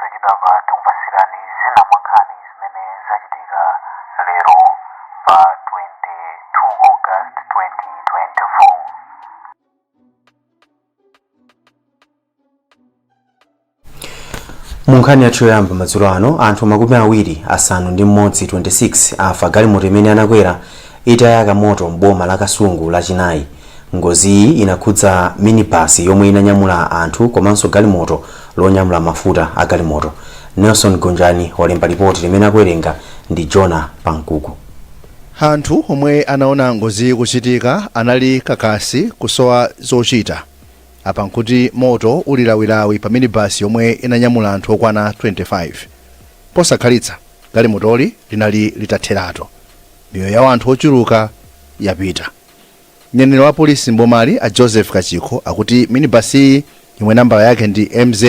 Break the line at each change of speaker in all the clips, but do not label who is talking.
Posachedwapa tikupasirani zina mwa nkhani zimene zachitika lero pa 22 August 2024.
Mu nkhani yathu yoyamba madzulo ano, anthu 26 26 afa galimoto imene anakwera itayaka moto m'boma la Kasungu Lachinayi. Ngoziyi inakhudza minibus yomwe inanyamula anthu komanso galimoto lonyamula mafuta a galimoto. Nelson Gonjani walemba lipoti limene akuwerenga ndi Jonah Pankuku.
Anthu omwe anaona ngoziyi ikuchitika anali kakasi kusowa zochita. Apa nkuti moto uli lawilawi pa minibus yomwe inanyamula anthu okwana 25. Posakhalitsa, galimotoli linali litatheratu. Miyoyo ya anthu ochuluka yapita. Mneneri wa polisi m'bomali a Joseph Kachikho akuti minibasiyi yomwe nambala yake ndi MZ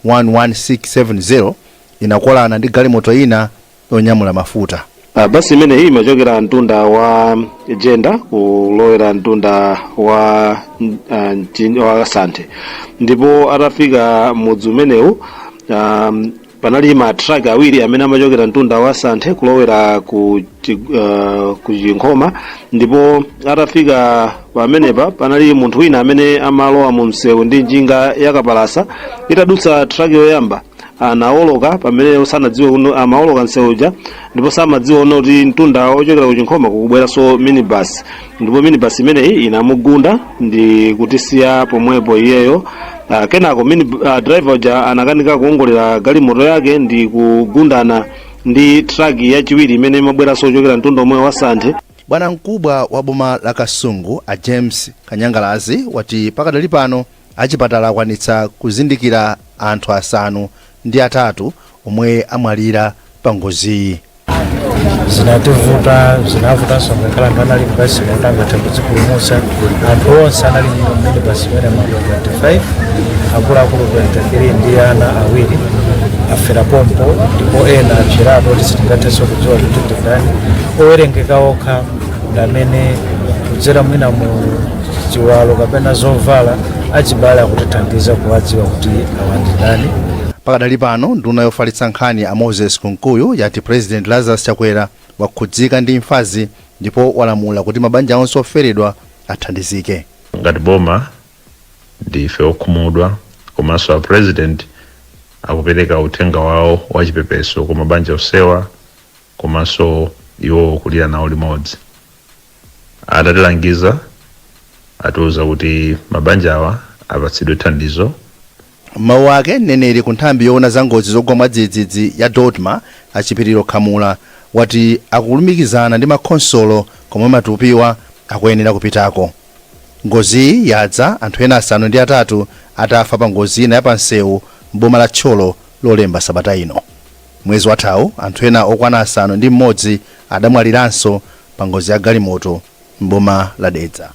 11670 inakolana ndi galimoto ina yonyamula mafuta.
Basi imeneyi imachokera mtunda wa Jenda kulowera mtunda wa Santhe, ndipo atafika mudzi umenewu panali ma truck awiri amene amachokera mtunda wa Santhe kulowera ku Chinkhoma, ndipo atafika pamenepa panali munthu wina amene amalowa mu msewu ndi njinga yakapalasa. Itadutsa truck yoyamba anawoloka pamene sanadziwe kuno amawoloka msewu uja, ndipo samadziwa kuno kuti mtunda ochokera ku Chinkhoma kukubweranso minibus, ndipo minibus imeneyi inamugunda ndi kutisiya pomwepo iyeyo. Kenako driver uja anakanika kuongolera galimoto yake ndi kugundana ndi truck yachiwiri imene imabweranso kuchokera mtunda omwe wa Santhe.
Bwanamkubwa wa boma la Kasungu a James Kanyangalazi wati pakadali pano achipatala akwanitsa kuzindikira anthu 8 omwe amwalira pa ngoziyi.
Zinativuta, zinavutanso ngakhale anthu anali m'basi kuti angathe kudzipulumutsa. Anthu onse anali m'minibasi imene anthu 25, akuluakulu 23 ndi ana awiri afera pompo, ndipo ena apseratu oti sitingathenso kudziwa kuti ndi ndani. Owerengeka okha ndi amene kudzera mwina mu ziwalo kapena zovala achibale akutithandiza kuwadziwa kuti awa ndi ndani.
Pakadali pano, nduna yofalitsa nkhani a Moses Kunkuyu yati President Lazarus Chakwera wakhudzika ndi imfazi ndipo walamula kuti mabanja onse oferedwa athandizike.
Ngati boma ndife okhumudwa, komanso a President akupereka uthenga wawo wa chipepeso ku mabanja onsewa komanso iwo kulira nawo limodzi. Atatilangiza, atiuza kuti mabanja awa apatsidwe thandizo.
M'mawu ake, mneneri ku nthambi yoona za ngozi zogwa mwadzidzidzi ya DoDMA, a Chipiliro Khamula, wati akulumikizana ndi makhonsolo komwe matupiwa akuyenera kupitako. Ngoziyi yadza anthu ena 8 atafa pa ngozi ina ya pamsewu m'boma la Thyolo Lolemba sabata ino. Mwezi wathawu, anthu ena okwana 6 adamwaliranso pa ngozi ya galimoto m'boma la Dedza.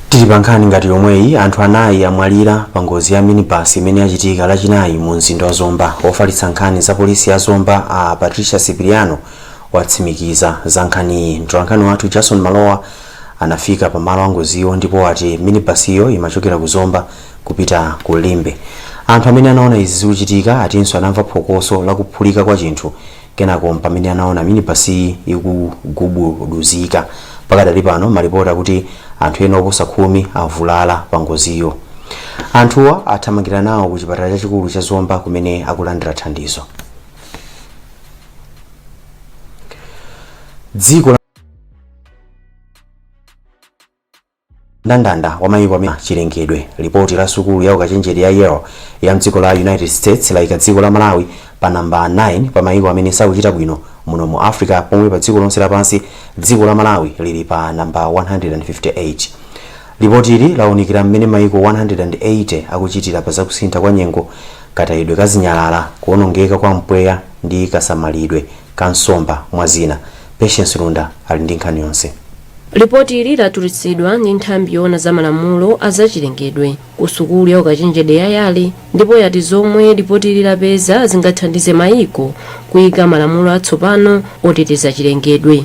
Tili pa nkhani ngati yomweyi, anthu anayi amwalira pa ngozi ya minibus imene yachitika Lachinayi mu mzinda wa Zomba. Ofalitsa nkhani za polisi ya Zomba a Patricia Cipriano watsimikiza za nkhaniyi. Mtolankhani wathu Jason Malowa anafika pa malo a ngoziyo ndipo wati minibasiyo imachokera ku Zomba kupita ku Limbe. Anthu amene anaona izi zikuchitika atinso anamva phokoso la kuphulika kwa chinthu, kenako mpamene anaona minibasiyi ikugubuduzika. Pakadali pano malipoti akuti anthu ena oposa 10 avulala pa ngoziyo. Anthuwa athamangira nawo ku chipatala chachikulu cha Zomba kumene akulandira thandizo. Dziko Mndandanda wa mayiko amene chilengedwe. Lipoti la sukulu ya ukachenjede ya Yale ya mdziko la United States layika dziko la Malawi pa namba 9 pa mayiko amene sakuchita bwino muno mu Africa, pomwe pa dziko lonse lapansi dziko la Malawi lili pa namba 158. Lipotili lawunikira mmene mayiko 180 akuchitira pa zakusintha kwa nyengo, katayidwe ka zinyalala, kuonongeka kwa mpweya ndi kasamalidwe ka nsomba, mwa zina. Patience Lunda ali ndi nkhani yonse.
Lipotili latulutsidwa ndi nthambi yoona za malamulo a zachilengedwe ku sukulu ya ukachenjede ya Yale ndipo yati zomwe lipotili lapeza zingathandize mayiko kuyika malamulo atsopano oteteza chilengedwe.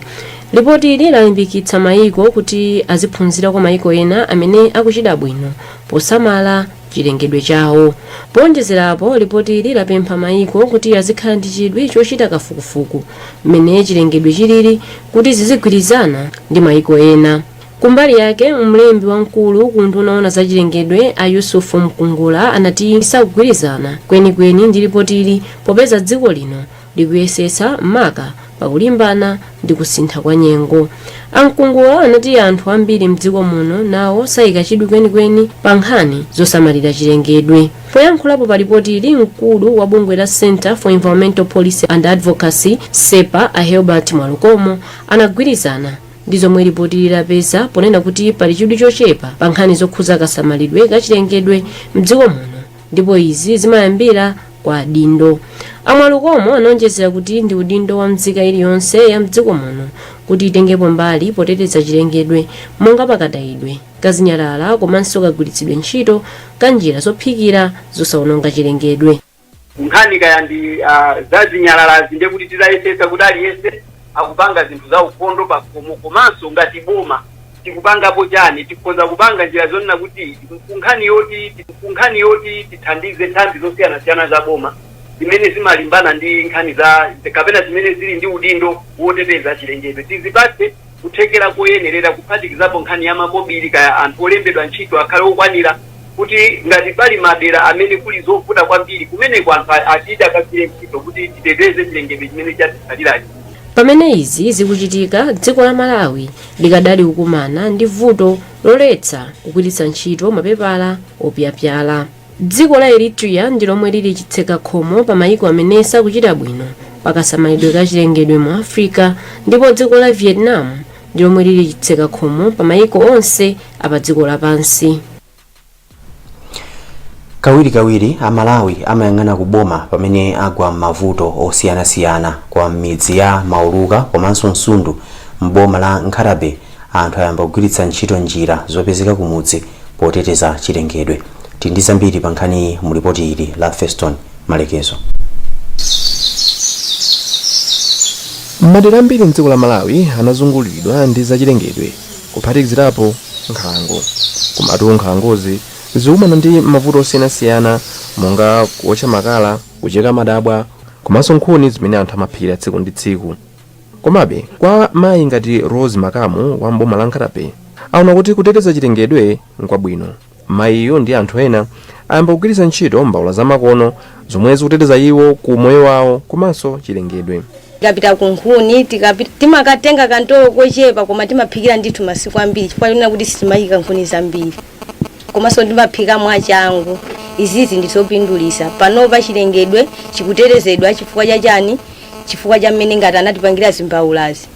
Lipotili lalimbikitsa mayiko kuti aziphunzira kwa mayiko ena amene akuchita bwino posamala Chilengedwe chawo. Powonjezerapo, lipotili lapempha mayiko kuti azikhala ndi chidwi chochita kafukufuku mmene chilengedwe chilili kuti zizigwirizana ndi mayiko ena. Kumbali yake, mlembi wamkulu ku unduna owona za chilengedwe a Yusufu Mkungula anati sakugwirizana kwenikweni ndi lipotili popeza dziko lino likuyesetsa maka pakulimbana ndi kusintha kwa nyengo. Amkungula anati anthu ambiri mdziko muno nawo sayika chidwi kwenikweni pa nkhani zosamalira chilengedwe. Poyankhulapo pa lipotili, mkulu wa bungwe la Center for Environmental Policy and Advocacy, CEPA, a Helbert Mwalukomo anagwirizana ndi zomwe lipotili lapeza ponena kuti pali chidwi chochepa pa nkhani zokhuza kasamalidwe kachilengedwe mdziko muno ndipo izi zimayambira kwa adindo. Amwalukomo anaonjezera kuti ndi udindo wa mzika iliyonse ya mdziko muno kuti itengepo mbali poteteza chilengedwe, monga pakatayidwe kazinyalala komanso kagwiritsidwe ntchito ka njira zophikira zosawononga chilengedwe.
Nkhani kaya ndi za zinyalalazi, ndiye kuti titayesesa kuti aliyense akupanga zinthu za ukhondo pakhomo, komanso ngati boma tikupangapo chani, tikhoza kupanga njira zonena kuti kunkhani yoti tithandize nthambi zosiyanasiyana za boma zimene zimalimbana ndi nkhani za kapena zimene zili ndi udindo woteteza chilengedwe, tizipatse kuthekera koyenerera, kuphatikizapo nkhani ya makobiri, kaya anthu olembedwa ntchito akhale okwanira, kuti ngati pali madera amene kuli zovuta kwambiri, kumeneko anthu achite akagwire ntchito kuti titeteze chilengedwe chimene chatitsalirachi.
Pamene izi zikuchitika, dziko la Malawi likadali kukumana ndi vuto loletsa kugwiritsa ntchito mapepala opyapyala. Dziko la Eritrea ndi lomwe lili chitseka khomo pa mayiko amene sakuchita bwino pakasamalidwe ka chilengedwe mu Africa, ndipo dziko la Vietnam ndi lomwe lili chitseka khomo pa mayiko onse apa dziko lapansi.
Kawirikawiri Amalawi amayang'ana kuboma pamene agwa m'mavuto osiyanasiyana. Kwa midzi ya Mauluka komanso Msundu m'boma la Nkhata Bay, anthu ayamba kugwiritsa ntchito njira zopezeka kumudzi poteteza chilengedwe. Tili ndi zambiri pa nkhaniyi mu lipoti ili la Feston Malekezo.
Madera ambiri mdziko la Malawi anazunguliridwa ndi zachilengedwe, kuphatikizirapo nkhalango. Komatu nkhalangozi zikumana ndi mavuto osiyanasiyana monga kuotcha makala, kucheka matabwa komanso nkhuni zimene anthu amaphikira tsiku ndi tsiku. Komabe kwa mayi ngati Rose Makamu wa mboma la Nkhata Bay, aona kuti kuteteza chilengedwe nkwabwino. Mayiyo ndi anthu ena ayamba kugwiritsa ntchito mbawula zamakono zomwe zikuteteza iwo ku moyo wawo komanso chilengedwe.
Tikapita ku nkhuni, timakatenga kantolo kochepa, koma timaphikira ndithu masiku ambiri chifukwa chonena kuti sitimayika nkhuni zambiri, komanso timaphika mwachangu. Izizi ndizopindulisa. Panopa chilengedwe chikutetezedwa chifukwa cha chani? Chifukwa cha mmene ngati anatipangira zimbawulazi.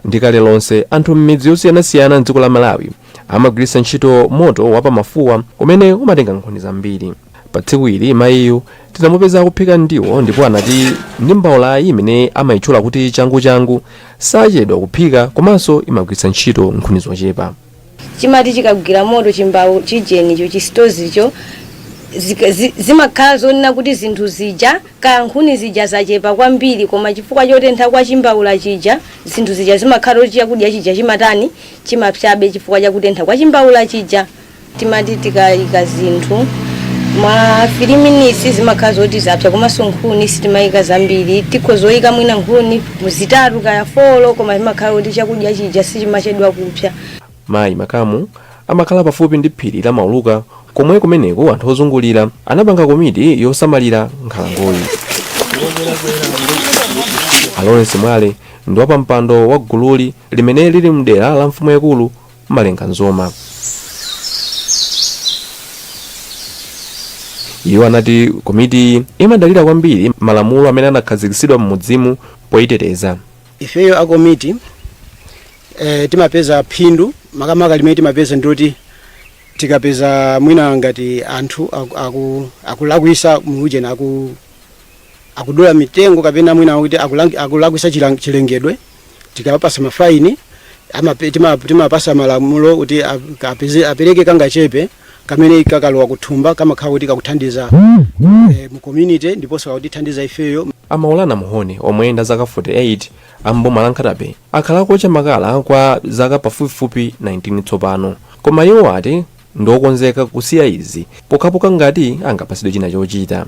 Ndi kale lonse anthu m'midzi yosiyanasiyana mdziko la Malawi amagwiritsa ntchito moto wapamafuwa umene umatenga nkhuni zambiri. Pa tsiku ili mayiyu tinamupeza akuphika ndiwo, ndipo anati ndi mbawulayi imene amayitchula kuti changu changu sachedwa kuphika komanso imagwiritsa ntchito nkhuni zochepa.
Chimati chikagwira moto chimbawu chijenicho, chisitozicho, zimakhala zonena kuti zinthu zija kaya nkhuni zija zachepa kwambiri, koma chifukwa chotentha kwa chimbawula chija, zinthu zija zimakhala kuti chakudya chija chimatani? Chimapsabe chifukwa chakutentha kwa chimbawula chija. Timati tikayika zinthu mwa 3 minutes zimakhala zoti zapsa. Komanso nkhuni sitimayika zambiri, tikhozoyika mwina nkhuni 3 kaya 4, koma zimakhala kuti chakudya chija sichimachedwa kupsa.
Mayi Makamu amakhala pafupi ndi phiri la Mauluka, komwe kumeneko anthu ozungulira anapanga komiti yosamalira nkhalangoyi. A Lawrence Mwale ndi wapampando wa gululi limene lili mdera la mfumu yakulu Malenga Nzoma. Iwo anati komitiyi imadalira kwambiri malamulo amene anakhazikitsidwa m'mudzimu poyiteteza.
Ifeyo akomiti timapeza phindu, makamaka limene timapeza ndiloti tikapeza mwina ngati anthu akulakwisa muujeni, akudula mitengo kapena mwina kuti akulakwisa chilengedwe, tikapasa mafaini, timapasa malamulo kuti apereke kangachepe kamene kakalowa kuthumba, kamakhala kuti kakuthandiza mu community ndiponso kakutithandiza ifeyo.
Amaulana Muhone omwe nda zaka 48 amboma la Nkhata Bay akhala akuotcha makala kwa zaka pafupifupi 19 tsopano, koma iwo ati Ndiokonzeka kusiya izi pokhapokha ngati angapasidwe china chochita.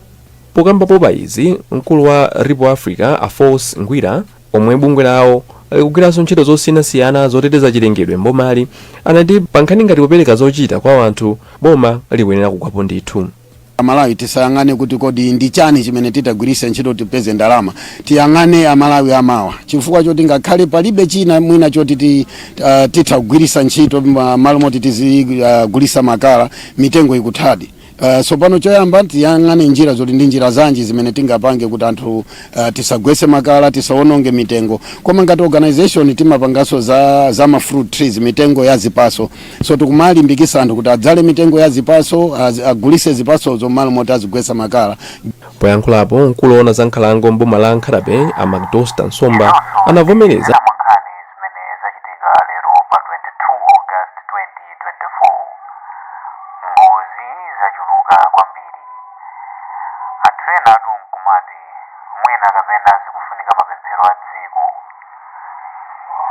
Pokambapo pa izi, mkulu wa Ripple Africa, a Force Ngwira, omwe bungwe lawo likugwiranso ntchito zosiyanasiyana zoteteza chilengedwe mbomali, anati pa nkhani ngati kupereka zochita kwa anthu, boma likuyenera kugwapo ndithu.
Amalawi tisayang'ane kuti kodi ndi chani chimene titagwiritse ntchito tipeze ndalama. Tiyang'ane Amalawi amawa, chifukwa choti ngakhale palibe china mwina choti titha kugwiritsa ntchito malo moti tizigulisa makala, mitengo ikuthadi. So pano choyamba tiyang'ane njira zoti ndi njira zanji zimene tingapange kuti anthu tisagwetse makala, tisaononge mitengo. Koma ngati organization timapanganso za ma fruit trees, mitengo ya zipaso. So tikumalimbikisa anthu kuti adzale mitengo ya zipaso, agulise zipasozo malo moti azigwetsa makala.
Poyankhulapo, mkulu woona za nkhalango mboma la Nkhata Bay, a Macdoster Nsomba, anavomereza
Zina mwa nkhani zimene zachitika lero pa 22 August 2024: ngozi zachuluka kwambiri. Anthu ena atu nkumati mwina kapena zikufunika mapemphero a dziko.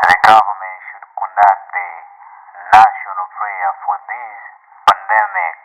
The government should conduct the national prayer for this pandemic.